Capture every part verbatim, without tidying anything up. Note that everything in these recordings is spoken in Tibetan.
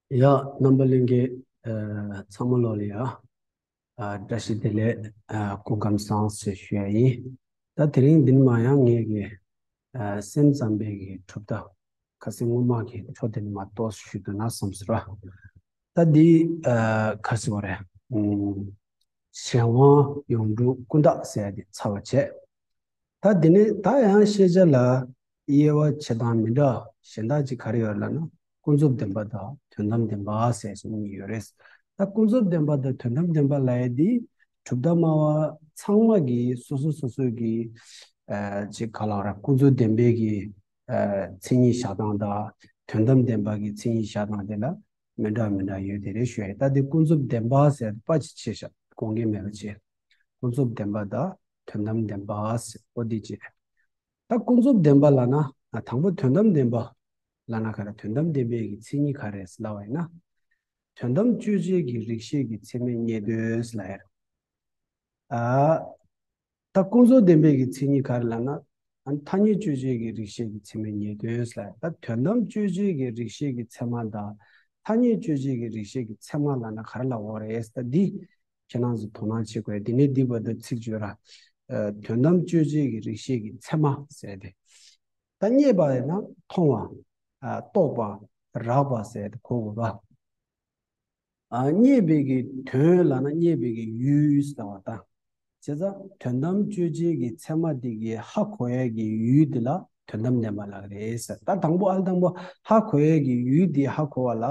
ཡ། རྣམ་པ་ལྷན་རྒྱས། ཨ། ཚང་མ་ལོ་ལ་ཡ། ཨ། བཀྲ་ཤིས་བདེ་ལེགས། ཨ། སྐུ་ཁམས་བཟང་ཞེས་ཞུ་ཡ་ཡིན། ད་དེ་རིང་འདི་ནས་མར་ཡང་ངེད་ཀྱི། ཨ། སེམས་ཙམ་པའི་གི་གྲུབ་མཐའ། ཁ་སང་སྔོན་མ་གི་འཕྲོ་དེ་ནས་མར་ཏོག་ཙམ་ཞུས་འདུག་ན་བསམ་སོང་ར། ད་འདི། ཨ། ག་རེ་ཟེར་དགོས་རེད། ཨུམ། གཞན་དབང་ཡོངས་གྲུབ་ཀུན་བརྟགས་ཟེར་ཡ་དེ་ཚར་བ་བྱས། ད་དེ་ནས་ད་ཡང་ཤེས་བྱ་ལ་དབྱེ་བ་ཕྱེ་སྟངས་མི་འདྲ་བ་གཞན་དག་ཅིག་ག་རེ་ཡོད་ལབ་ན། ཀུན་རྫོབ་བདེན་པ་དང་དོན་དམ་བདེན་པ་ཟེར་གཉིས་ཡོད་རེད། ད་ཀུན་རྫོབ་བདེན་པ་དང་དོན་དམ་བདེན་པ་ལབ་ཡ་དེ་གྲུབ་མཐའ་སྨྲ་བ་ཚང་མ་གིས་སོ་སོ་སོ་སོའི་གི། ཨ། ཅིག་ག་ལབ་ར། ཀུན་རྫོབ་བདེན་པའི་གི། ཨ། མཚན་ཉིད་བཞག་སྟངས་དང་དོན་དམ་བདེན་པ་གི་མཚན་ཉིད་བཞག་སྟངས་དེ་ལ་མི་འདྲ་མི་འདྲ་ཡོད་དེ་རེད་ཞུ་ཡ་ཡིན། ད་དེ་ཀུན་རྫོབ་བདེན་པ་ཟེར་ཡ་དེ་པ་ཅིག་ཕྱེ་བཞག་དགོངས་འགལ་མེད་པ་བྱས། ཀུན་རྫོབ་བདེན་པ་དང་དོན་དམ་བདེན་པ་ཟེར་ཨོ་དེ་བྱས། ད་ཀུན་རྫོབ་བདེན་པ་ལབ་ན། ཨ། དང་པོ་དོན་དམ་བདེན་པ་ལབ་ན་ག་རེ། དོན་དམ་བདེན་པའི་གི་མཚན་ཉིད་ག་རེ་ཟེར་ལབ་པ་ཡིན་ན། དོན་དམ་དཔྱོད་བྱེད་ཀྱི་རིགས་ཤེས་ཀྱི་ཚད་མས་རྙེད་དོན་ཟེར་ལབ་ཡ་རེད། ཨ། ད་ཀུན་རྫོབ་བདེན་པའི་གི་མཚན་ཉིད་ག་རེ་ལབ་ན། ཨ། ཐ་སྙད་དཔྱོད་བྱེད་ཀྱི་རིགས་ཤེས་ཀྱི་ཚད་མས་རྙེད་དོན་ཟེར་ལབ་ཡ། ད་དོན་དམ་དཔྱོད་བྱེད་ཀྱི་རིགས་ཤེས་ཀྱི་ཚད་མ་དང་ཐ་སྙད་དཔྱོད་བྱེད་ཀྱི་རིགས་ཤེས་ཀྱི་ཚད་མ་ལབ་ན་ག་རེ་ལབ་དགོས་རེད་ཟེར། ད་འདི་ཁྱེད་རང་ཚོ་དོ་སྣང་བྱེད་དགོས། འདི་ནས་འདི་བར་དུ་ཚིག་བརྗོད་ར། ཨ། དོན་དམ་དཔྱོད་བྱེད་ཀྱི་རིགས་ཤེས་ཀྱི་ཚད་མ་ཟེར་ཏེ། ད་རྙེད་པ་ཡིན་ན་མཐོང་བ། ཨ། རྟོགས་པ། རགས་པ་ཟེར་ཏེ་གོ་དགོས་པ། ཨ། རྙེད་པའི་གི་དོན་ལབ་ན་རྙེད་པའི་གི་ཡུལ་ཟེར་བ་དང་། བྱས་ཙང་དོན་དམ་དཔྱོད་བྱེད་ཀྱི་ཚད་མ་དེ་གི་ཧ་གོ་ཡ་གི་ཡུལ་དེ་ལ་དོན་དམ་བདེན་པ་ལབ་ཀྱི་རེད་ཟེར། ད་དང་པོ་ཨ་ལ་དང་པོ་ཧ་གོ་ཡ་གི་ཡུལ་དེ་ཧ་གོ་བ་ལ།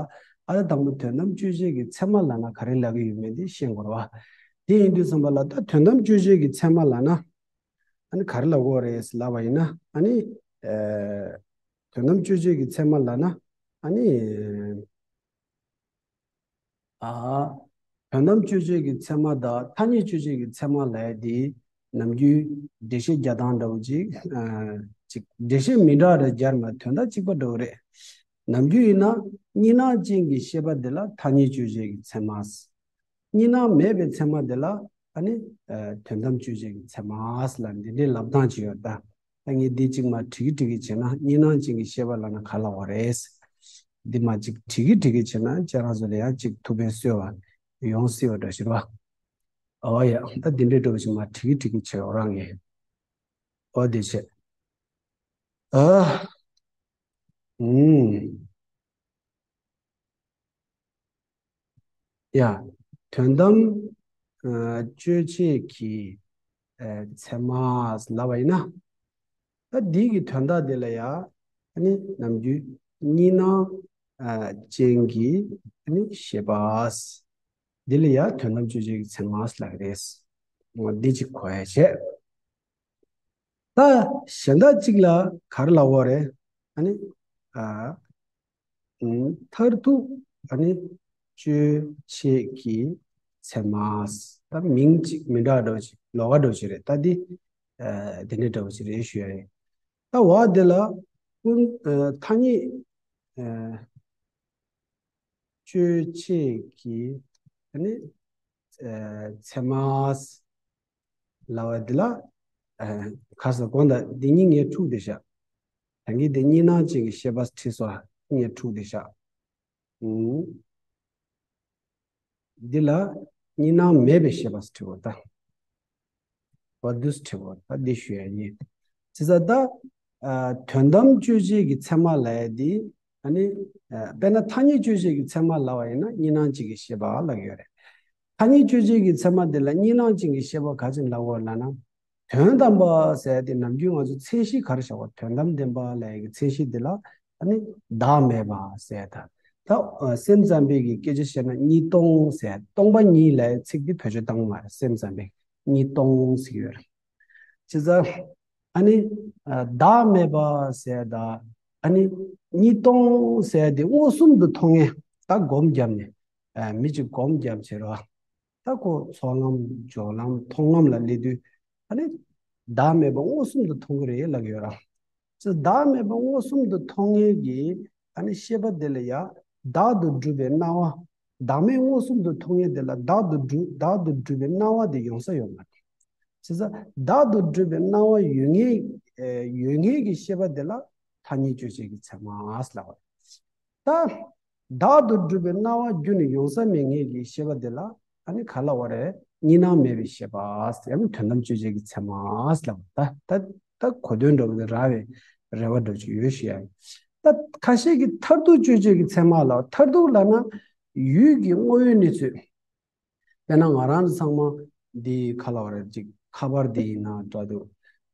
ཨ་ལ་དང་པོ་དོན་དམ་དཔྱོད་བྱེད་ཀྱི་ཚད་མ་ལབ་ན་ག་རེ་ལབ་ཀྱི་ཡོད་མེད་དེ་ཤེས་དགོས་རེད་བ། དེ་ཡིན་དུས་ཙམ་པ་ལ་ད་དོན་དམ་དཔྱོད་བྱེད་ཀྱི་ཚད་མ་ལབ་ན། ཨ་ནི་ག་རེ་ལབ་དགོས་རེད་ལབ་པ་ཡིན་ན། ཨ་ནི། ཨ། དོན་དམ་དཔྱོད་བྱེད་ཀྱི་ཚད་མ་ལབ་ན། ཨ་ནི། ཨ། དོན་དམ་དཔྱོད་བྱེད་ཀྱི་ཚད་མ་དང་ཐ་སྙད་དཔྱོད་བྱེད་ཀྱི་ཚད་མ་ལབ་ཡ་དེ་ནམ་རྒྱུན་འགྲེལ་བཤད་རྒྱག་སྟངས་འདྲ་བོ་ཅིག་ཨ། ཅིག་འགྲེལ་བཤད་མི་འདྲ་བ་རེ་རྒྱག་མ། དོན་དག་གཅིག་པ་འདྲ་བོ་རེད། ནམ་རྒྱུན་ཡིན་ན་གཉིས་སྣང་ཅན་གྱི་ཤེས་པ་དེ་ལ་ཐ་སྙད་དཔྱོད་བྱེད་ཀྱི་ཚད་མ། གཉིས་སྣང་མེད་པའི་ཚད་མ་དེ་ལ་ཨ་ནི། ཨ། དོན་དམ་དཔྱོད་བྱེད་ཀྱི་ཚད་མ་ཟེར་ལབ་འདི་འདྲའི་ལབ་སྟངས་ཅིག་ཡོད་ད། ད་ངས་འདི་གཅིག་མར་བྲིས་ཀྱི་བྲིས་ཀྱི་བྱས་ན་གཉིས་སྣང་ཅན་གྱི་ཤེས་པ་ལབ་ན་ག་ལབ་དགོས་རེད། འདི་མར་གཅིག་བྲིས་ཀྱི་བྲིས་ཀྱི་བྱས་ན་ཁྱེད་རང་ཚོ་ལ་ཡང་གཅིག་ཐུགས་ཕན་གསོས་པ་ཡོང་སྲིད་པ་འདྲ་ཞིག་རེད་བ། ཨོ་ཡ། ད་འདི་འདྲའི་འདྲ་བོ་ཞིག་མར་བྲིས་ཀྱི་བྲིས་ཀྱི་བྱས། འོ་རང་ངས། ཨོ་དེ་བྱས། ཨ། ཨུམ། ཡ། དོན་དམ། ཨ། དཔྱོད་བྱེད་ཀྱི། ཨ། ཚད་མ་ལབ་པ་ཡིན་ན། ད་འདི་གི་དོན་དག་འདི་ལ་ཡ། ཨ་ནི་ནམ་རྒྱུན་གཉིས་སྣང་། ཨ། ཅན་གྱི་ཨ་ནི་ཤེས་པ། འདི་ལ་ཡ་དོན་དམ་དཔྱོད་བྱེད་ཀྱི་ཚད་མ་ལབ་ཀྱི་རེད། འོ་འདི་གཅིག་གོ་ཡ་བྱས། ད་གཞན་དག་གཅིག་ལ་ག་རེ་ལབ་དགོས་རེད། ཨ་ནི། ཨ། ཨུམ། མཐར་ཐུག་ཨ་ནི་དཔྱོད་བྱེད་ཀྱི་ཚད་མ། ད་མིང་གཅིག་མི་འདྲ་འདྲ་བོ་ཅིག་ལོགས་ཀ་འདྲ་བོ་ཅིག་རེད། ད་འདི། ཨ། འདི་འདྲའི་འདྲ་བོ་ཅིག་རེད་ཞུ་ཡ་ཡིན། ད་འོ་འདི་ལ་ཀུན། ཨ། ཐ་སྙད། ཨ། དཔྱོད་བྱེད་ཀྱི་ཨ་ནི། ཨ། ཚད་མ་ལབ་པ་འདི་ལ། ཨ། ཁ་སང་གོང་དང་འདི་གཉིས་ངས་འཁྲུག་བསྡད་ཤག་ད་གིན་འདི་གཉིས་སྣང་ཅན་གྱི་ཤེས་པ་བྲིས་སོང་། ངས་འཁྲུག་བསྡད་ཤག་ཨུམ། འདི་ལ་གཉིས་སྣང་མེད་པའི་ཤེས་པ་བྲིས་པ་ད། བ་དུས་བྲིས་པ་ད་འདི་ཞུ་ཡ་ཡིན། བྱས་ཙང་ད། ཨ། དོན་དམ་དཔྱོད་བྱེད་ཀྱི་ཚད་མ་ལབ་ཡ་འདི། ཨ་ནི། ཨ། དཔེར་ན་ཐ་སྙད་དཔྱོད་བྱེད་ཀྱི་ཚད་མ་ལབ་པ་ཡིན་ན་གཉིས་སྣང་ཅན་གྱི་ཤེས་པ་ལབ་ཀྱི་ཡོད་རེད། ཐ་སྙད་དཔྱོད་བྱེད་ཀྱི་ཚད་མ་འདི་ལ་གཉིས་སྣང་ཅན་གྱི་ཤེས་པ་ག་ཅིག་ལབ་དགོས་ལབ་ན། དོན་དམ་པ་ཟེར་ཏེ་ནམ་རྒྱུན་ང་ཚོ་མཚན་གཞི་ག་རེ་བཞག་པ། དོན་དམ་བདེན་པ་ལབ་ཡ་གི་མཚན་གཞི་འདི་ལ་ཨ་ནི་བདག་མེད་པ་ཟེར་ད། ད་སེམས་ཙམ་པའི་གི་སྐད་ཆ་བཤད་ན་གཉིས་སྟོང་ཟེར། སྟོང་པ་ཉིད་ལབ་ཡ་ཚིག་འདི་བེད་སྤྱོད་བཏང་མ་རེད། སེམས་ཙམ་པའི་གཉིས་སྟོང་ཟེར་གྱི་ཡོད་རེད། བྱས་ཙང་ཨ་ནི། ཨ། བདག་མེད་པ་ཟེར་ད། ཨ་ནི་གཉིས་སྟོང་ཟེར་དེ་མངོན་སུམ་དུ་མཐོང་མཁན་ད་སྒོམ་བརྒྱབ་ནས། ཨ། མི་གཅིག་སྒོམ་བརྒྱབ་བྱས་རོགས། ད་ཁོ་ཚོགས་ལམ་སྦྱོར་ལམ་མཐོང་ལམ་ལ་སླེབས་དུས་ཨ་ནི་བདག་མེད་པ་མངོན་སུམ་དུ་མཐོང་གི་རེད་ལབ་ཀྱི་ཡོད་ར། ཅི་བདག་མེད་པ་མངོན་སུམ་དུ་མཐོང་མཁན་གྱི་ཨ་ནི་ཤེས་པ་དེ་ལ་ཡ་བདག་ཏུ་གྲུབ་པའི་སྣང་བ། བདག་མེད་མངོན་སུམ་དུ་མཐོང་མཁན་དེ་ལ་བདག་ཏུ་གྲུབ། བདག་ཏུ་གྲུབ་པའི་སྣང་བ་དེ་ཡོང་ས་ཡོད་མ་རེད། བྱས་ཙང་བདག་ཏུ་གྲུབ་པའི་སྣང་བ་ཡོད་མཁན། ཨེ། ཡོད་མཁན་གྱི་ཤེས་པ་དེ་ལ་ཐ་སྙད་དཔྱོད་བྱེད་ཀྱི་ཚད་མ་ལབ་པ་རེད། ད། བདག་ཏུ་གྲུབ་པའི་སྣང་བ་རྒྱུ་ནི་ཡོང་ས་མེད་ངེས་ཀྱི་ཤེས་པ་དེ་ལ་ཨ་ནི་ག་ལབ་པ་རེད། གཉིས་སྣང་མེད་པའི་ཤེས་པ་ཟེར། ཡང་ན་དོན་དམ་དཔྱོད་བྱེད་ཀྱི་ཚད་མ་ཟེར་ལབ་པ། ད་ད་ད་གོ་དོན་འདྲ་བོ་དེ་རག་པའི་རེ་བ་འདྲ་བོ་ཅིག་ཡོད་ཤག་ཡ། ད་ཁ་ཤས་ཀྱིས་མཐར་ཐུག་དཔྱོད་བྱེད་ཀྱི་ཚད་མ་ལབ། མཐར་ཐུག་ལབ་ན་ཡུལ་གྱི་དངོས་ཡོད་གནས་ཚུལ། དཔེར་ན་ང་རང་ཚོ་ཚང་མ་འདི་ག་ལབ་པ་རེད། ཅིག་ཁ་པར་འདི་ཡིན་ན་འདྲ་འདུག་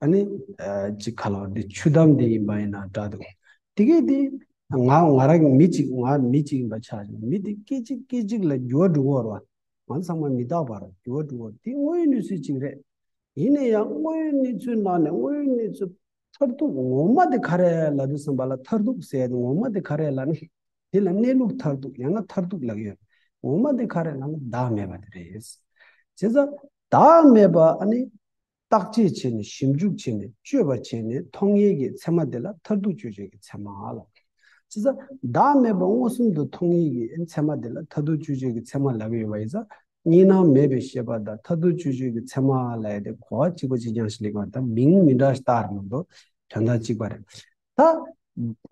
ཨ་ནི་ཨ་ཅིག་ག་ལབ་པ་རེད། འདི་ཆུ་དམ་འདི་ཡིན་པ་ཡིན་ན་འདྲ་འདུག་དེ་གས་འདི་ང་ང་རང་མི་གཅིག་ང་མི་གཅིག་ཡིན་པ་ཆགས་ཀྱི། མི་འདི་སྐད་ཅིག་སྐད་ཅིག་ལ་འགྱུར་བ་འགྲོ་གི་ཡོད་རེད་བ། ང་ཚང་མ་མི་རྟག་པ་རེད། འགྱུར་བ་འགྲོ་གི་ཡོད་རེད། འདི་དངོས་ཡོད་གནས་ཚུལ་གཅིག་རེད། ཡིན་ན་ཡང་དངོས་ཡོད་གནས་ཚུལ་ནང་ནས་དངོས་ཡོད་གནས་ཚུལ་མཐར་ཐུག་ངོ་མ་དེ་ག་རེ་ལབ་དུས་ཙམ་པ་ལ། མཐར་ཐུག་ཟེར་དེ་ངོ་མ་དེ་ག་རེ་ལབ་ན། དེ་ལ་གནས་ལུགས་མཐར་ཐུག་ཡང་ན་མཐར་ཐུག་ལབ་ཀྱི་ཡོད། ངོ་མ་དེ་ག་རེ་ལབ་ན་བདག་མེད་པ་དེ་རེད། བྱས་ཙང་བདག་མེད་པ་ཨ་ནི་བརྟག་དཔྱད་བྱས་ནས་ཞིབ་འཇུག་བྱས་ནས་དཔྱོད་པ་བྱས་ནས་མཐོང་ངེས་ཀྱི་ཚད་མ་དེ་ལ་མཐར་ཐུག་དཔྱོད་བྱེད་ཀྱི་ཚད་མ་ལབ། བྱས་ཙང་བདག་མེད་པ་མངོན་སུམ་དུ་མཐོང་ངེས་ཀྱི་ཚད་མ་དེ་ལ་མཐར་ཐུག་དཔྱོད་བྱེད་ཀྱི་ཚད་མ་ལབ་ཀྱི་ཡོད་པ་ཡིན་ཙང་། གཉིས་སྣང་མེད་པའི་ཤེས་པ་དང་མཐར་ཐུག་དཔྱོད་བྱེད་ཀྱི་ཚད་མ་ལབ་ཡ་དེ་གོ་བ་གཅིག་པ་གཅིག་རྐྱང་ཞིག་སླེབས་པ་དང་། མིང་མི་འདྲ་ཞིག་བཏགས་མ་གཏོགས་དོན་དག་གཅིག་པ་རེད། ད་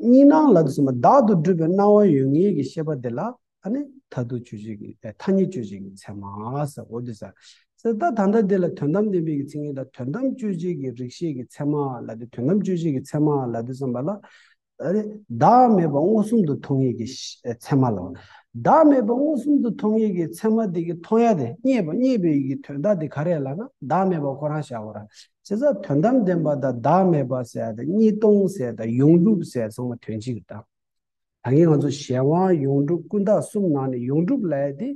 གཉིས་སྣང་ལབ་དུས་ཙམ་པ་བདག་ཏུ་གྲུབ་པའི་སྣང་བ་ཡོད་ངེས་ཀྱི་ཤེས་པ་དེ་ལ་ཨ་ནི་མཐར་ཐུག་དཔྱོད་བྱེད་ཀྱི་ཐ་སྙད་དཔྱོད་བྱེད་ཀྱི་ཚད་མ་ཟེར། འོ་དེ་ཟེར། ད་ད་ལྟ་དེ་ལ་དོན་དམ་བདེན་པའི་གི་མཚན་ཉིད་དང་དོན་དམ་དཔྱོད་བྱེད་ཀྱི་རིགས་ཤེས་ཀྱི་ཚད་མ་ལབ་དུས། དོན་དམ་དཔྱོད་བྱེད་ཀྱི་ཚད་མ་ལབ་དུས་ཙམ་པ་ལ། ཨ་ནི་བདག་མེད་པ་མངོན་སུམ་དུ་མཐོང་ངེས་ཀྱི་ཤ་ཚད་མ་ལ། བདག་མེད་པ་མངོན་སུམ་དུ་མཐོང་ངེས་ཀྱི་ཚད་མ་དེ་གི་མཐོང་ཡ་དེ། རྙེད་པ་རྙེད་པའི་གི་དོན་དག་དེ་ག་རེ་ལབ་ན་བདག་མེད་པ་ཁོ་རང་བཞག་པ་རེད། བྱས་ཙང་དོན་དམ་བདེན་པ་དང་བདག་མེད་པ་ཟེར་ཡ་དང་གཉིས་སྟོང་ཟེར་ཡ་དང་ཡོངས་གྲུབ་ཟེར་ཡ་ཚང་མ་དོན་གཅིག་རེད་ད། ད་གིན་ང་ཚོ་གཞན་དབང་ཡོངས་གྲུབ་ཀུན་བཏགས་གསུམ་ནང་ནས་ཡོངས་གྲུབ་ལབ་ཡ་དེ་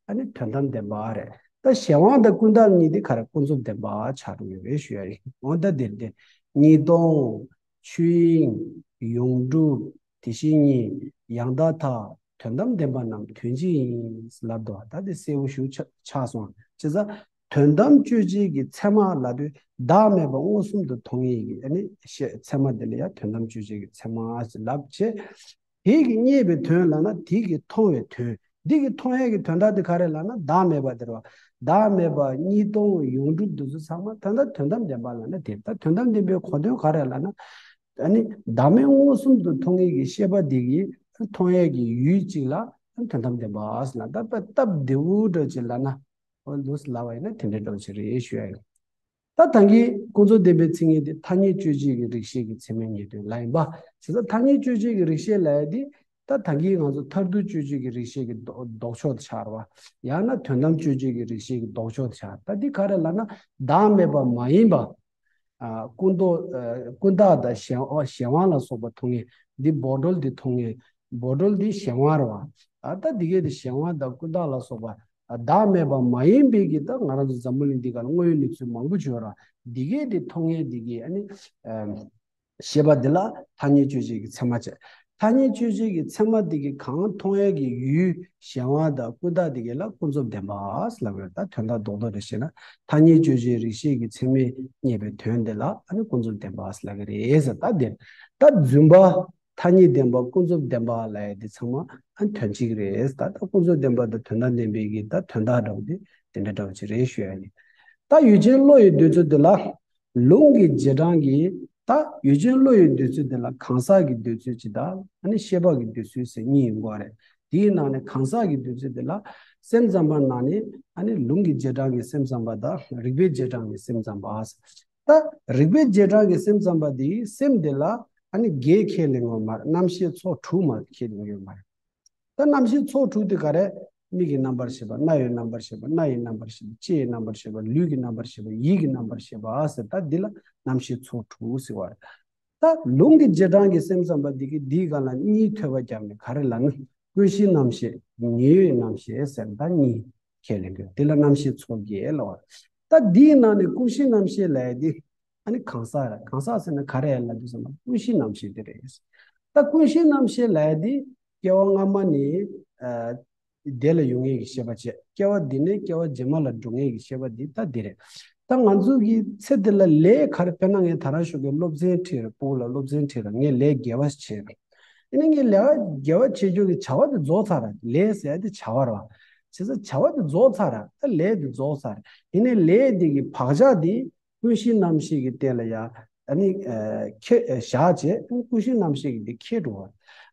ཨ་ནི་དོན་དམ་བདེན་པ་རེད། ད་གཞན་དབང་དང་ཀུན་བཏགས་གཉིས་དེ་ག་རེ། ཀུན་རྫོབ་བདེན་པ་ཆགས་འགྲོ་གི་རེད་ཞུ་ཡ་ཡིན། འོ་ད་འདིར་དེ་གཉིས་སྟོང་། ཆོས་དབྱིངས། ཡོངས་གྲུབ། དེ་བཞིན་ཉིད། ཡང་དག་མཐའ། དོན་དམ་བདེན་པ་རྣམས་དོན་གཅིག་ཡིན་ལབ་འདུག་ད་དེ་གསལ་པོ་ཞེ་པོ་ཆགས་སོང་། བྱས་ཙང་དོན་དམ་དཔྱོད་བྱེད་ཀྱི་ཚད་མ་ལབ་དུས་བདག་མེད་པ་མངོན་སུམ་དུ་མཐོང་ངེས་ཀྱི་ཨ་ནི་ཤེས་ཚད་མ་དེ་ལ་ཡང་དོན་དམ་དཔྱོད་བྱེད་ཀྱི་ཚད་མ་ཟེར་ལབ་བྱས། དེ་གི་རྙེད་པའི་དོན་ལབ་ན་དེ་གི་མཐོང་བའི་དོན། འདི་གི་མཐོང་ཡས་ཀྱི་དོན་དག་དེ་ག་རེ་ལབ་ན་བདག་མེད་པ་དེ་རེད་བ། བདག་མེད་པ་གཉིས་སྟོང་ཡོངས་གྲུབ་འདི་ཚོ་ཚང་མ་ད་ལྟ་དོན་དམ་བདེན་པ་ལབ་ན་དེ། ད་དོན་དམ་བདེན་པའི་གོ་དོན་ག་རེ་ལབ་ན། ཨ་ནི་བདག་མེད་མངོན་སུམ་དུ་མཐོང་ངེས་ཀྱི་ཤེས་པ་འདི་གི་མཐོང་ཡས་ཀྱི་ཡུལ་གཅིག་ལ་དོན་དམ་བདེན་པ་ཟེར་ལབ། ད་སྟབས་བདེ་བོ་འདྲ་ཅིག་ལབ་ན། འོ་འདུག་སེ་ལབ་པ་ཡིན་ན་དེ་འདྲའི་འདྲ་བོ་ཅིག་རེད་ཞུ་ཡ་ཡིན། ད་ད་གིན་ཀུན་རྫོབ་བདེན་པའི་མཚན་ཉིད་དེ་ཐ་སྙད་དཔྱོད་བྱེད་ཀྱི་རིགས་ཤེས་ཀྱི་ཚད་མའི་ངེས་དོན་ལབ་ཡིན་པ། བྱས་ཙང་ཐ་སྙད་དཔྱོད་བྱེད་ཀྱི་རིགས་ཤེས་ལབ་ཡ་དེ། ད་ད་གིན་ང་ཚོ་མཐར་ཐུག་དཔྱོད་བྱེད་ཀྱི་རིགས་ཤེས་ཀྱི་ལྡོག་ལྡོག་ཕྱོགས་དེ་ཆགས་རེད་བ། ཡང་ན་དོན་དམ་དཔྱོད་བྱེད་ཀྱི་རིགས་ཤེས་ཀྱི་ལྡོག་ཕྱོགས་དེ་ཆགས། ད་འདི་ག་རེ་ལབ་ན་བདག་མེད་པ་མ་ཡིན་པ། ཨ་ཀུན་རྟོག་ཨ་ཀུན་བཏགས་དང་གཞན་གཞན་དབང་ལ་སོགས་པ་མཐོང་ངེས། འདི་བོགས་གྲོལ་འདི་མཐོང་ངེས། བོགས་གྲོལ་འདི་གཞན་དབང་རེད་བ། ཨ་ད་འདི་གས་དེ་གཞན་དབང་དང་ཀུན་བཏགས་ལ་སོགས་པ། ཨ་བདག་མེད་པ་མ་ཡིན་པའི་གི། ད་ང་རང་ཚོ་འཛམ་བུ་གླིང་འདི་ག་ལ་དངོས་ཡོད་གནས་ཚུལ་མང་པོ་བྱུང་ར། འདི་གས་དེ་མཐོང་ངེས་འདི་གས་ཨ་ནི་ཨ་ཤེས་པ་འདི་ལ་ཐ་སྙད་དཔྱོད་བྱེད་ཀྱི་ཚད་མ་བྱས། ཐ་སྙད་དཔྱོད་བྱེད་ཀྱི་ཚད་མ་འདི་གས་གང་མཐོང་ཡས་ཀྱི་ཡུལ་གཞན་དབང་དང་ཀུན་བཏགས་འདི་གས་ལ་ཀུན་རྫོབ་བདེན་པ་ལབ་དགོས། ད་དོན་དག་རྡོག་རྡོག་རེ་བཤད་ན་ཐ་སྙད་དཔྱོད་བྱེད་རིགས་ཤེས་ཀྱི་ཚད་མས་རྙེད་པའི་དོན་དེ་ལ་ཨ་ནི་ཀུན་རྫོབ་བདེན་པ་ལབ་ཀྱི་རེད་ཟེར། ད་འདིར་ད་རྫུན་པ། ཐ་སྙད་བདེན་པ། ཀུན་རྫོབ་བདེན་པ་ལབ་ཡ་འདི་ཚང་མ་ཨ་དོན་གཅིག་རེད། ད་ད་ཀུན་རྫོབ་བདེན་པ་དང་དོན་དམ་བདེན་པའི་གི་ད་དོན་དག་འདྲ་བོ་དེ་དེ་འདྲ་འདྲ་བོ་ཅིག་རེད་ཞུ་ཡ་ཡིན། ད་ཡུལ་ཅན་བློ་ཡི་འདོད་ཚུལ་འདི་ལ་ལུང་གི་རྗེས་འབྲང་གི། ད་ཡུལ་ཅན་བློ་ཡི་འདོད་ཚུལ་འདི་ལ་གང་ཟག་གི་འདོད་ཚུལ་གཅིག་དང་ཨ་ནི་ཤེས་པ་གི་འདོད་ཚུལ་ཟེར་གཉིས་ཡོང་གི་རེད། དེའི་ནང་ནས་གང་ཟག་གི་འདོད་ཚུལ་འདི་ལ་སེམས་ཙམ་པ་ནང་ནས་ཨ་ནི་ལུང་གི་རྗེས་འབྲང་གི་སེམས་ཙམ་པ་དང་རིགས་པའི་རྗེས་འབྲང་གི་སེམས་ཙམ་པ། ད་རིགས་པའི་རྗེས་འབྲང་གི་སེམས་ཙམ་པ་འདིས་སེམས་འདི་ལ་ཨ་ནི་བརྒྱད་ཁས་ལེན་གྱི་ཡོད་མ་རེད། རྣམ་ཤེས་ཚོགས་དྲུག་མ་ཁས་ལེན་གྱི་ཡོད་མ་རེད། ད་རྣམ་ཤེས་ཚོགས་དྲུག་དེ་ག་རེ། མིག་གི་རྣམ་པར་ཤེས་པ། རྣ་ཡི་རྣམ་པར་ཤེས་པ། སྣ་ཡི་རྣམ་པར་ཤེས་པ། ལྕེ་ཡི་རྣམ་པར་ཤེས་པ། ལུས་ཀྱི་རྣམ་པར་ཤེས་པ། ཡིད་ཀྱི་རྣམ་པར་ཤེས་པ་ཟེར། ད་འདི་ལ་རྣམ་ཤེས་ཚོགས་དྲུག་ཟེར་བ་རེད། ད་ལུང་གི་རྗེས་འབྲང་གི་སེམས་ཙམ་པ་འདི་གིས་འདིའི་སྒང་ལ་གཉིས་ཐོས་པ་བརྒྱབ་ནས་ག་རེ་ལབ་ན། ཀུན་གཞིའི་རྣམ་ཤེས། ཉེ་བའི་རྣམ་ཤེས་ཟེར་ད་གཉིས་ཁས་ལེན་དགོས། དེ་ལ་རྣམ་ཤེས་ཚོགས་བརྒྱད་ལབ་པ་རེད། ད་འདིའི་ནང་ནས་ཀུན་གཞིའི་རྣམ་ཤེས་ལབ་ཡ་འདི་ཨ་ནི་གང་ཟག་རེད། གང་ཟག་ཟེར་ན་ག་རེ་ལབ་དུས་ཙམ་པ་ཀུན་གཞིའི་རྣམ་ཤེས་དེ་རེད། ད་ཀུན་གཞིའི་རྣམ་ཤེས་ལབ་ཡ་འདི་སྐྱེ་བ་སྔ་མ་ནས་ཨ་དེ་ལ་ཡོང་ངེས་ཀྱི་ཤེས་པ་བྱས། སྐྱེ་བ་འདི་ནས་སྐྱེ་བ་རྗེས་མ་ལ་འགྲོ་ངེས་ཀྱི་ཤེས་པ་འདི་ད་འདི་རེད། ད་ང་ཚོ་གི་ཚེ་འདི་ལ་ལས་ག་རེ། དཔེར་ན་ངས་ད་རང་ཞོགས་ཀས་སློབ་ཚན་ཁྲིད་རེད། སྤོ་ལ་སློབ་ཚན་ཁྲིད་རེད། ངས་ལས་དགེ་བ་བྱས་རེད། ཡིན་ན་ངས་ལས་དགེ་བ་བྱེད་རྒྱུ་གི་བྱ་བ་དེ་རྫོགས་ཚར་རེད། ལས་ཟེར་ཡ་དེ་བྱ་བ་རེད་བ། བྱས་ཙང་བྱ་བ་དེ་རྫོགས་ཚར་རེད། ད་ལས་དེ་རྫོགས་ཚར་རེད། ཡིན་ནའི་ལས་དེ་གི་བག་ཆགས་དེ་ཀུན་གཞིའི་རྣམ་ཤེས་ཀྱི་སྟེང་ལ་ཡ། ཨ་ནི་ཁྱེར་བཞག་བྱས་ཀུན་གཞི་རྣམ་ཤེས་ཀྱིས་འདི་ཁྱེར་འགྲོ་བ།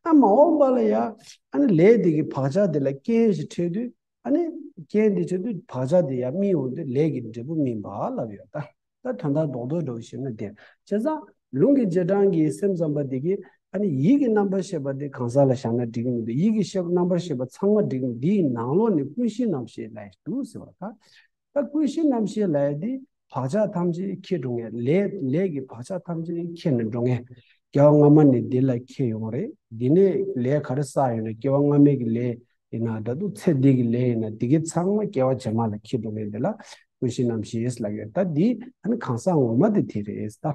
ཨ་མ་འོངས་པ་ལ་ཡ་ཨ་ནི་ལས་འདི་གི་བག་ཆགས་འདི་ལ་རྐྱེན་ཞིག་འཕྲད་དུས། ཨ་ནི་རྐྱེན་འདི་འཕྲད་དུས་བག་ཆགས་འདི་ཡ་སྨིན་འོང་དུས་ལས་ཀྱི་འབྲས་བུ་སྨིན་པ་ལབ་ཡོད་ད། ད་དོན་དག་རྡོག་རྡོག་འདྲ་བོ་ཞིག་ན་བདེན། བྱས་ཙང་ལུང་གི་རྗེས་འབྲང་གི་སེམས་ཙམ་པ་འདི་གིས་ཨ་ནི་ཡིད་ཀྱི་རྣམ་པར་ཤེས་པ་འདི་གང་ཟག་ལ་བཞག་ན་འགྲིག་གི་མི་འདུག་ཡིད་ཀྱི་ཤེས་པ་རྣམ་པར་ཤེས་པ་ཚང་མ་འགྲིག་གི་མི་འདུག་འདིའི་ནང་ལོགས་ནས་ཀུན་གཞི་རྣམ་ཤེས་ལབ་ཡག་འདུག་ཟེར་བ་ད། ད་ཀུན་གཞི་རྣམ་ཤེས་ལབ་ཡག་འདི་བག་ཆགས་ཐམས་ཅད་ཁྱེར་འགྲོ་མཁན། ལས་ལས་ཀྱི་བག་ཆགས་ཐམས་ཅད་ཁྱེར་ནས་འགྲོ་མཁན། སྐྱེ་བ་སྔ་མ་ནས་འདི་ལ་ཁྱེར་ཡོང་རེད། འདི་ནས་ལས་ག་རེ་བསགས་ཡོད་ན་སྐྱེ་བ་སྔ་མའི་གི་ལས་ཡིན་ན་འདྲ་འདུག་ཚེ་འདི་གི་ལས་ཡིན་ན་འདི་གའི་ཚང་མ་སྐྱེ་བ་རྗེས་མ་ལ་ཁྱེར་འགྲོ་མཁན་འདི་ལ་ཀུན་གཞི་རྣམ་ཤེས་ལབ་ཡོད། ད་འདི་ཨ་ནི་གང་ཟག་ངོ་མ་དེ་དེ་རེད་ད།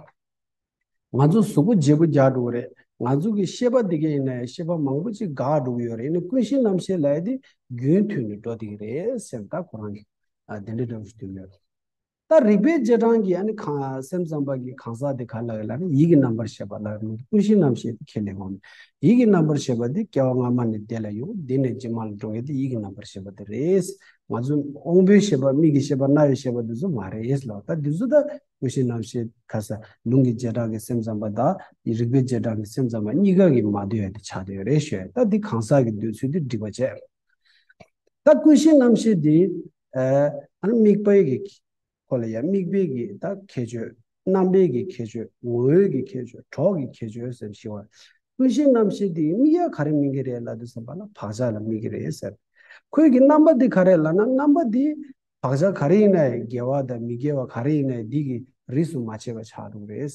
ང་ཚོ་གཟུགས་པོ་བརྗེ་པོ་རྒྱག་འགྲོ་གི་རེད། ང་ཚོ་གི་ཤེས་པ་འདི་གའི་ཡིན་ན་ཡང་ཤེས་པ་མང་པོ་ཅིག་འགག་འགྲོ་གི་ཡོད་རེད། ཨ་ནི་ཀུན་གཞི་རྣམ་ཤེས་ལབ་ཡག་དེ་རྒྱུན་མཐུད་ནས་འགྲོ་བསྡད་ཀྱི་རེད་ཟེར་ད་ཁོ་རང་གིས་ཨ་དེ་འདྲ་འདྲ་བོ་ཞིག་བསྟན་ཡོད། ད་རིགས་པའི་རྗེས་འབྲང་གི་ཨ་ནི་གང་སེམས་ཙམ་པ་གི་གང་ཟག་དེ་ག་ལ་ལ་ནི་ཡིད་ཀྱི་རྣམ་པར་ཤེས་པ་ལ་ནི་ཀུན་གཞི་རྣམ་ཤེས་དེ་ཁས་ལེན་འོང་། ཡིད་ཀྱི་རྣམ་པར་ཤེས་པ་དེ་སྐྱེ་བ་སྔ་མ་ནས་འདི་ལ་ཡོང་འདི་ནས་རྗེས་མ་ལ་འགྲོ་མཁན་དེ་ཡིད་ཀྱི་རྣམ་པར་ཤེས་པ་དེ་རེད། ང་ཚོ་དབང་པོའི་ཤེས་པ་མིག་གི་ཤེས་པ་རྣ་བའི་ཤེས་པ་དེ་ཚོ་མ་རེད་ལ། ད་དེ་ཚོ་ད་ཀུན་གཞི་རྣམ་ཤེས་ག་ས་ལུང་གི་རྗེས་འབྲང་གི་སེམས་ཙམ་པ་དང་རིགས་པའི་རྗེས་འབྲང་གི་སེམས་ཙམ་པ་གཉིས་ཀ་གི་མ་འདོད་ཡ་དེ་ཆགས་བསྡད་ཡོད་རེད་ཞུ་ཡ། ད་འདི་གང་ཟག་གི་འདོད་ཚུལ་དེ་འགྲིག་པ་བྱས། ད་ཀུན་གཞི་རྣམ་ཤེས་འདི་ཨ་ནི་དམིགས་པའི་གི་ཁོ་ལ་ཡང་དམིགས་པའི་གི་ད་ཁྱད་ཆོས། རྣམ་པའི་གི་ཁྱད་ཆོས། ངོ་བོའི་གི་ཁྱད་ཆོས། གྲོགས་ཀྱི་ཁྱད་ཆོས་ཟེར་ཞེས་པ། ཀུན་གཞི་རྣམ་ཤེས་འདི་དམིགས་ཡ་ག་རེ་དམིགས་ཀྱི་རེད་ལབ་དུས་ཙམ་པ་ལ་བག་ཆགས་ལ་དམིགས་ཀྱི་རེད་ཟེར། ཁོའི་གི་རྣམ་པ་འདི་ག་རེ་ལབ་ན་རྣམ་པ་འདི་བག་ཆགས་ག་རེ་ཡིན་ན་ཡང་དགེ་བ་དང་མི་དགེ་བ་ག་རེ་ཡིན་ན་ཡང་འདི་གི་རིས་སུ་མ་ཆད་པ་ཆགས་འགྲོ་གི་རེད།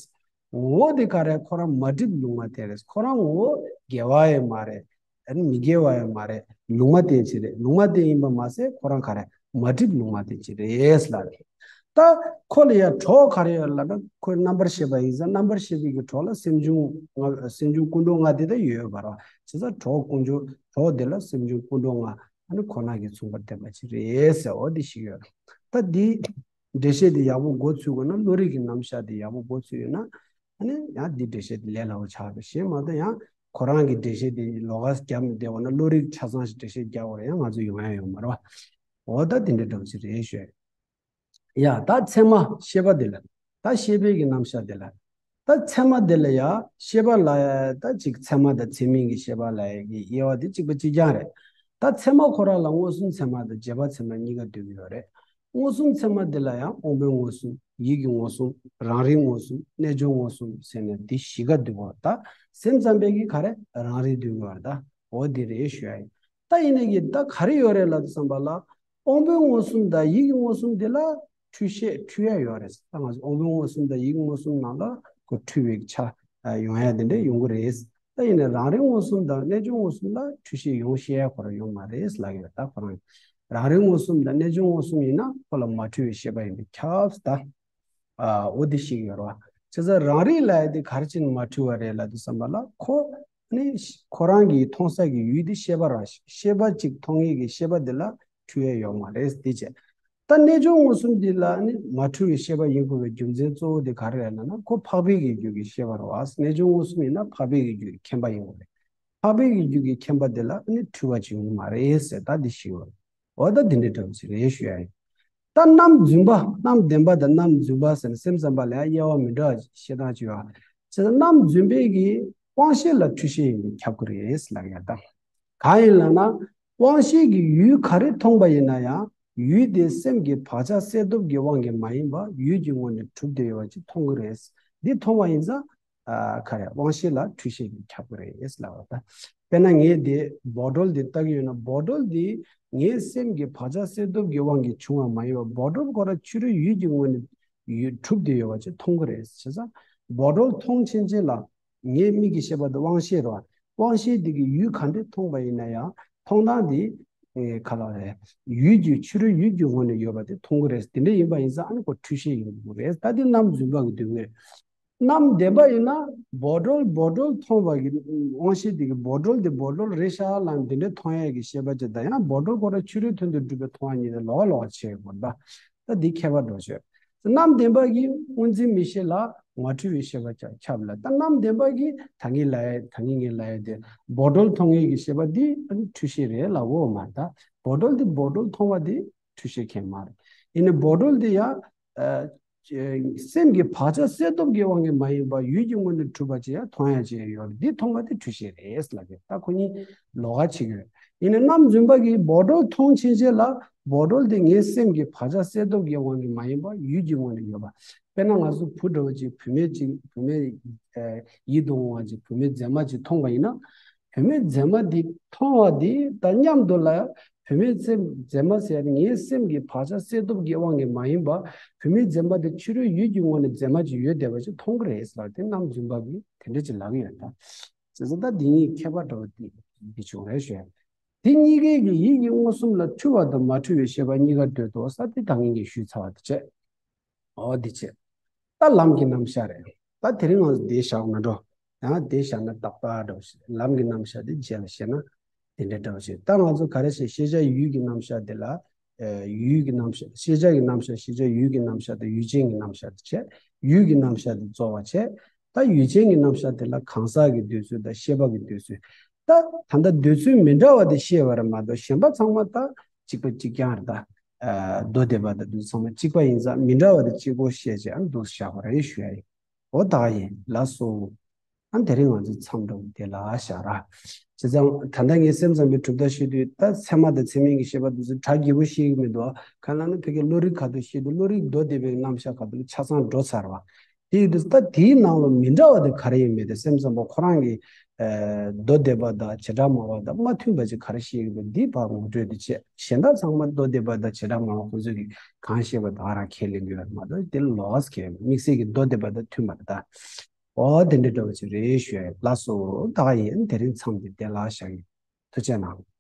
ངོ་བོ་དེ་ག་རེ་ཁོ་རང་མ་བསྒྲིབས་ལུང་མ་བསྟན་རེད། ཁོ་རང་ངོ་བོ་དགེ་བ་ཡང་མ་རེད། ཨ་ནི་མི་དགེ་བ་ཡང་མ་རེད། ལུང་མ་བསྟན་ཅིག་རེད། ལུང་མ་བསྟན་ཡིན་པ་མ་ཟད་ཁོ་རང་ག་རེ་མ་བསྒྲིབས་ལུང་མ་བསྟན་ཅིག་རེད་ལབ་རེད། ད་ཁོ་ལ་ཡང་གྲོགས་ག་རེ་ཡོད་ལབ་ན་ཁོའི་རྣམ་པར་ཤེས་པ་ཡིན་ཙང་རྣམ་པར་ཤེས་པའི་གི་གྲོགས་ལ་སེམས་བྱུང་ལྔ་སེམས་བྱུང་ཀུན་འགྲོ་ལྔ་དེ་ད་ཡོད་པ་རེད། བྱས་ཙང་གྲོགས་ཀུན་འབྱུང་གྲོགས་དེ་ལ་སེམས་བྱུང་ཀུན་འགྲོ་ལྔ་ཨ་ནི་ཁོ་ན་གིས་མཚུངས་པར་ལྡན་པ་ཅིག་རེད་ཟེར་འོ་དེ་ཞིག་ཡོད་རེད། ད་འདི་འགྲེལ་བཤད་དེ་ཡག་པོ་མགོ་ཚོས་དགོས་ན་བློ་རིག་གི་རྣམ་གཞག་དེ་ཡག་པོ་མགོ་ཚོས་ཡོད་ན། ཨ་ནི་ཡང་འདི་འགྲེལ་བཤད་དེ་ལས་སླ་བོ་ཆགས་པ་གཞན་མ་གཏོགས་ཡང་ཁོ་རང་གི་འགྲེལ་བཤད་དེ་ལོགས་ཀ་བརྒྱབ་ནས་བསྡད་པ་ན་བློ་རིག་ཆ་ཚང་ཞིག་འགྲེལ་བཤད་རྒྱག་པ་རེད། ཡང་ང་ཚོ་ཡོང་ཡ་ཡོད་མ་རེད་བ། འོ་ད་དེ་འདྲ་འདྲ་བོ་ཞིག་རེད་ཞུ་ཡ། ཡ་ད་ཚད་མ་ཤེས་པ་དེ་ལ། ད་ཤེས་པའི་གི་རྣམ་གཞག་དེ་ལ། ད་ཚད་མ་དེ་ལ་ཡ་ཤེས་པ་ལ་ཡ་ད་ཅིག་ཚད་མ་དང་ཚད་མིན་གྱི་ཤེས་པ་ལ་ཡ་གི་དབྱེ་བ་དེ་གཅིག་པ་གཅིག་རྐྱང་རེད། ད་ཚད་མ་ཁོ་རང་ལ་མངོན་སུམ་ཚད་མ་དང་རྗེས་དཔག་ཚད་མ་གཉིས་ཀ་འདུས་ཀྱི་ཡོད་རེད། མངོན་སུམ་ཚད་མ་འདི་ལ་ཡང་དབང་པོའི་མངོན་སུམ། ཡིད་ཀྱི་མངོན་སུམ། རང་རིག་མངོན་སུམ། རྣལ་འབྱོར་མངོན་སུམ་ཟེར་ནས་འདི་བཞི་ཀ་འདུས་པ་ད། སེམས་ཙམ་པའི་གི་ག་རེ་རང་རིག་འདུས་པ་ད། འོ་འདི་རེད་ཞུ་ཡ་ཡིན། ད་ཡིན་ནའི་གི་ད་ག་རེ་ཡོད་རེད་ལབ་དུས་ཙམ་པ་ལ། དབང་པོའི་མངོན་སུམ་དང་ཡིད་ཀྱི་མངོན་སུམ་འདི་ལ་འཁྲུལ་ཤེས་འཁྲུལ་ཡ་ཡོད་རེད། ད་ང་ཚོ་དབང་པོའི་མངོན་སུམ་དང་ཡིད་ཀྱི་མངོན་སུམ་ནང་ལ་ཁོ་འཁྲུལ་བའི་ཆ་ཡོང་ཡ་དེ་འདྲ་ཡོང་གི་རེད། ད་ཡིན་ནའི་རང་རིག་མངོན་སུམ་དང་རྣལ་འབྱོར་མངོན་སུམ་ལ་འཁྲུལ་ཤེས་ཡོང་ཤེས་ཡ་ཁོ་རང་ཡོད་མ་རེད་ལབ་ཡོད། ད་ཁོ་རང་རང་རིག་མངོན་སུམ་དང་རྣལ་འབྱོར་མངོན་སུམ་ཡིན་ན་ཁོ་ལ་མ་འཁྲུལ་བའི་ཤེས་པ་ཡིན་པས་ཁྱབ་ད། ཨ་འོ་དེ་ཤེས་ཀྱི་ཡོད་རེད་བ། བྱས་ཙང་རང་རིག་ལབ་ཡ་དེ་ག་རེ་བྱས་ནས་མ་འཁྲུལ་བ་རེད་ལབ་དུས་ཙམ་པ་ལ་ཁོ་ནི་ཁོ་རང་གི་མཐོང་ས་གི་ཡུལ་དེ་ཤེས་པ་རང་ཤེས་པ་གཅིག་མཐོང་ཡས་ཀྱི་ཤེས་པ་དེ་ལ་འཁྲུལ་ཡས་ཡོད་མ་རེད་དེ་བྱས། ད་རྣལ་འབྱོར་མངོན་སུམ་འདི་ལ་ནི་མ་འཁྲུལ་བའི་ཤེས་པ་ཡིན་དགོས་པའི་རྒྱུ་མཚན་གཙོ་བོ་དེ་ག་རེ་རེད་ལབ་ན་ཁོ་འཕགས་པའི་གི་རྒྱུད་ཀྱི་ཤེས་པ་རེད་བ། རྣལ་འབྱོར་མངོན་སུམ་ཡིན་ན་འཕགས་པའི་གི་རྒྱུད་ཀྱི་མཁྱེན་པ་ཡིན་དགོས་རེད། འཕགས་པའི་གི་རྒྱུད་ཀྱི་མཁྱེན་པ་དེ་ལ་ནི་འཁྲུལ་བ་ཅིག་ཡོང་གི་མ་རེད་ཟེར་ད་འདི་ཞིག་ཡོད་རེད། འོ་ད་འདི་འདྲའི་འདྲ་བོ་ཞིག་རེད་ཞུ་ཡ་ཡིན། ད་རྣམ་རྫུན་པ་རྣམ་བདེན་པ་དང་རྣམ་རྫུན་པ་ཟེར་ནས་སེམས་ཙམ་པ་ལ་ཡང་དབྱེ་བ་མི་འདྲ་བ་བཤད་སྟངས་ཅིག་ཡོད་རེད། བྱས་ཙང་རྣམ་རྫུན་པའི་གི་དབང་ཤེས་ལ་འཁྲུལ་ཤེས་ཡིན་པས་ཁྱབ་ཀྱི་རེད་ལབ་ཡ་ད། གང་ཡིན་ལབ་ན། དབང་ཤེས་ཀྱིས་ཡུལ་ག་རེ་མཐོང་པ་ཡིན་ན་ཡང་ཡུལ་དེ་སེམས་ཀྱི་བག་ཆགས་གསལ་སྟོབས་ཀྱི་དབང་གིས་མ་ཡིན་པ་ཡུལ་གྱི་ངོས་ནས་གྲུབ་བསྡད་ཡོད་པ་ཅིག་མཐོང་གི་རེད། འདི་མཐོང་བ་ཡིན་ཙང་། ཨ་ག་རེ་དབང་ཤེས་ལ་འཁྲུལ་ཤེས་ཀྱིས་ཁྱབ་ཀྱི་རེད་ལབ་པ་ད། དཔེར་ན་ངས་དེ་བོ་ཊོལ་འདི་ལྟ་གི་ཡོད་ན་བོ་ཊོལ་འདི་ངའི་སེམས་ཀྱི་བག་ཆགས་གསལ་སྟོབས་ཀྱི་དབང་གིས་བྱུང་བ་མ་ཡིན་པ་བོ་ཊོལ་ཁོ་རང་ཕྱི་རོལ་ཡུལ་གྱི་ངོས་ནས་ཡུལ་གྲུབ་བསྡད་ཡོད་པ་ཅིག་མཐོང་གི་རེད། བྱས་ཙང་བོ་ཊོལ་མཐོང་ཕྱིན་ཆད་ལ་ངའི་མིག་གི་ཤེས་པ་དེ་དབང་ཤེས་རེད་བ། དབང་ཤེས་འདི་གིས་ཡུལ་ག་འདྲ་མཐོང་པ་ཡིན་ན་ཡང་མཐོང་སྟངས་འདི་ཨེ་ག་ལ་རེད། ཡུལ་གྱི་ཕྱི་རོལ་ཡུལ་གྱི་ངོས་ནས་ཡོད་པ་དེ་མཐོང་གི་རེད། དེ་འདྲ་ཡིན་པ་ཡིན་ཙང་ཨ་ནི་ཁོ་འཁྲུལ་ཤེས་ཡིན་དགོས་རེད། ད་འདི་རྣམ་རྫུན་པ་གི་སྡུག་བསྔལ། རྣམ་བདེན་པ་ཡིན་ན་བོ་ཊོལ་བོ་ཊོལ་མཐོང་བ་གི་དབང་ཤེས་དེ་གི་བོ་ཊོལ་དེ་བོ་ཊོལ་རེད་ཤག་ལབ་འདི་འདྲའི་མཐོང་ཡས་ཀྱི་ཤེས་པ་ཅིག་དང་ཡང་བོ་ཊོལ་ཁོ་རང་ཕྱི་རོལ་དོན་དུ་གྲུབ་པའི་མཐོང་བ་གཉིས་དེ་ལོགས་ལོགས་བྱེད་དགོས་ད། ད་འདི་ཁྱད་པར་འགྲོ་ཆོག་རྣམ་བདེན་པ་གི་སྔོ་འཛིན་མིག་ཤེས་ལ་མ་འཁྲུལ་བའི་ཤེས་པ་ཅིག་ཁྱབ་ལ། ད་རྣམ་བདེན་པ་གི་ད་ངས་ལབ་ཡས་ད་ངས་ངས་ལབ་ཡས་དེ་བོ་ཊོལ་མཐོང་ཡས་ཀྱི་ཤེས་པ་འདི་ཨ་ནི་འཁྲུལ་ཤེས་རེད་ལབ་འོ་མ་ད། བོ་ཊོལ་འདི་བོ་ཊོལ་མཐོང་བ་འདི་འཁྲུལ་ཤེས་མཁན་མ་རེད། ཡིན་ནའི་བོ་ཊོལ་འདི་ཡང་ཨ་ སེམས་ཀྱི་བག་ཆགས་སད་སྟོབས་ཀྱི་དབང་གིས་མ་ཡིན་པ་ཡུལ་གྱི་ངོས་ནས་གྲུབ་པ་ཅིག་ཡང་མཐོང་ཡ་ཅིག་ཡོད་རེད། འདི་མཐོང་བ་དེ་འཁྲུལ་ཤེས་རེད་ལབ་ཀྱི། ད་ཁོ་གཉིས་ལོགས་ཀ་ཕྱེ་གི་ཡོད། ཡིན་ནའི་རྣམ་རྫུན་པ་གིས་བོག་ཌོལ་མཐོང་ཕྱིན་ཆད་ལ་བོག་ཌོལ་དེ་ངའི་སེམས་ཀྱི་བག་ཆགས་སད་སྟོབས་ཀྱི་དབང་གིས་མ་ཡིན་པ་ཡུལ་གྱི་ངོས་ནས་ཡོད་པ། དཔེར་ན་ང་ཚོ་བུ་འདྲ་བོ་ཅིག་བུད་མེད་ཅིག་བུད་མེད་ཡིད་དུ་འོང་བ་ཅིག་བུད་མེད་མཛེས་མ་ཅིག་མཐོང་བ་ཡིན་ན། བུད་མེད་མཛེས་མ་འདི་མཐོང་བ་འདི་དང་མཉམ་དུ་ལ་བུད་མེད་མཛེས་མ་ཟེར་ཡ་དེ་ངའི་སེམས་ཀྱི་བག་ཆགས་སད་སྟོབས་ཀྱི་དབང་གིས་མ་ཡིན་པ། བུད་མེད་མཛེས་མ་དེ་ཕྱི་རོལ་ཡུལ་གྱི་ངོས་ནས་མཛེས་མ་ཅིག་ཡོད་བསྡད་པ་ཅིག་མཐོང་གི་རེད་ཟེར་བ་དེ་རྣམ་རྫུན་པ་གིས་དེ་འདྲ་ཅིག་ལབ་ཀྱི་ཡོད་ད། བྱས་ཙང་ད་འདི་གཉིས་ཁྱད་པར་འདྲ་བོ་དེ་འདི་བྱུང་རེད་ཞུ་ཡ། དེ་གཉིས་ཀའི་གི་ཡིད་ཀྱི་མངོན་སུམ་ལ་འཁྲུལ་བ་དང་མ་འཁྲུལ་བའི་ཤེས་པ་གཉིས་ཀ་འདོད་དོ་ས་དེ་ད་ངེད་ཀྱིས་ཞུས་ཚར་བ་དེ་བྱས། འོ་དེ་བྱས། ད་ལམ་གྱི་རྣམ་གཞག་རེད། ད་དེ་རིང་ང་ཚོ་དེ་བཞག་ན་འགྲོ། ཡང་དེ་བཞག་ན་ཏག་ཏག་འདྲ་བོ་ཞིག་ལམ་གྱི་རྣམ་གཞག་དེ་རྗེས་ལ་བཤད་ན་དེ་འདྲ་འདྲ་བོ་ཞིག་ད་ང་ཚོ་ག་རེ་བྱས། ཤེས་བྱ་ཡུལ་གྱི་རྣམ་གཞག་དེ་ལ། ཡུལ་གྱི་རྣམ་གཞག་ཤེས་བྱ་གི་རྣམ་གཞག་ཤེས་བྱ་ཡུལ་གྱི་རྣམ་གཞག་དང་ཡུལ་ཅན་གྱི་རྣམ་གཞག་དེ་བྱས། ཡུལ་གྱི་རྣམ་གཞག་དེ་རྩོལ་བ་བྱས། ད་ཡུལ་ཅན་གྱི་རྣམ་གཞག་དེ་ལ་གང་ཟག་གི་འདོད་ཚུལ་དང་ཤེས་པ་གི་འདོད་ཚུལ། ད་ད་ལྟ་འདོད་ཚུལ་མི་འདྲ་བ་དེ་བཤད་པ་རེད་མ་གཏོགས་གཞན་པ་ཚང་མ་ད་གཅིག་པ་གཅིག་རྐྱང་རེད་ད། མདོ་སྡེ་པ་དང་འདི་ཚང་མ་གཅིག་པ་ཡིན་ཙང་མི་འདྲ་བ་དེ་གཅིག་པོ་བཤད་བྱས་ཨ་འདུག་བཞག་པ་རེད་ཞུ་ཡ་ཡིན། འོ་ད་ཡིན་ལགས་སོ། ཨ་དེ་རིང་ང་ཚོའི་མཚམས་འདྲ་བོ་དེ་ལ་བཞག་ར། བྱས་ཙང་ད་ལྟ་ངས་སེམས་ཙམ་པའི་གྲུབ་མཐའ་བཤད་དུས་ད་ཚད་མ་དང་ཚད་མིན་གྱི་བཤད་པ་འདུག་ཟེར་གྲ་རྒྱས་པོ་བཤད་ཀྱི་མི་འདུག་གང་ལབ་ན་ཕ་གིའི་བློ་རིག་ཁ་ཐུག་བཤད་དུས་བློ་རིག་མདོ་སྡེ་པའི་རྣམ་གཞག་ཁ་ཐུག་ཆ་ཚང་འགྲོ་ཚར་བ། དེ་ཡིན་དུས་ད་དེའི་ནང་ལ་མི་འདྲ་བ་དེ་ག་རེ་ཡིན་མིན་དེ་སེམས་ཙམ་པ་ཁོ་རང་གི་མདོ་སྡེ་པ་དང་བྱེ་བྲག་སྨྲ་བ་དང་མ་མཐུན་པ་ཅིག་ག་རེ་བཤད་ཀྱི་འདུག་འདི་ཕར་ངོ་སྤྲོད་དེ་བྱས། གཞན་དག་ཚང་མ་མདོ་སྡེ་པ་དང་བྱེ་བྲག་སྨྲ་བ་ཁོ་ཚོས་ཀྱིས་གང་བཤད་པ་དེ་ག་རང་ཁས་ལེན་གྱི་ཡོད་མ་གཏོགས་དེ་ལ་ལོགས་ཁས་ལེན་དམིགས་བསལ་གྱི་མདོ་སྡེ་པ་དང་མཐུན་པ་རེད་ད། འོ་དེ་འདྲ་འདྲ་བོ་ཅིག་རེད་ཞུ་ཡ་ལགས་སོ། ད་ག་ཡིན་དེ་རིང་མཚམས་འདི་དེ་ལ་བཞག་ཡིན། ཐུགས་རྗེ་གནང་།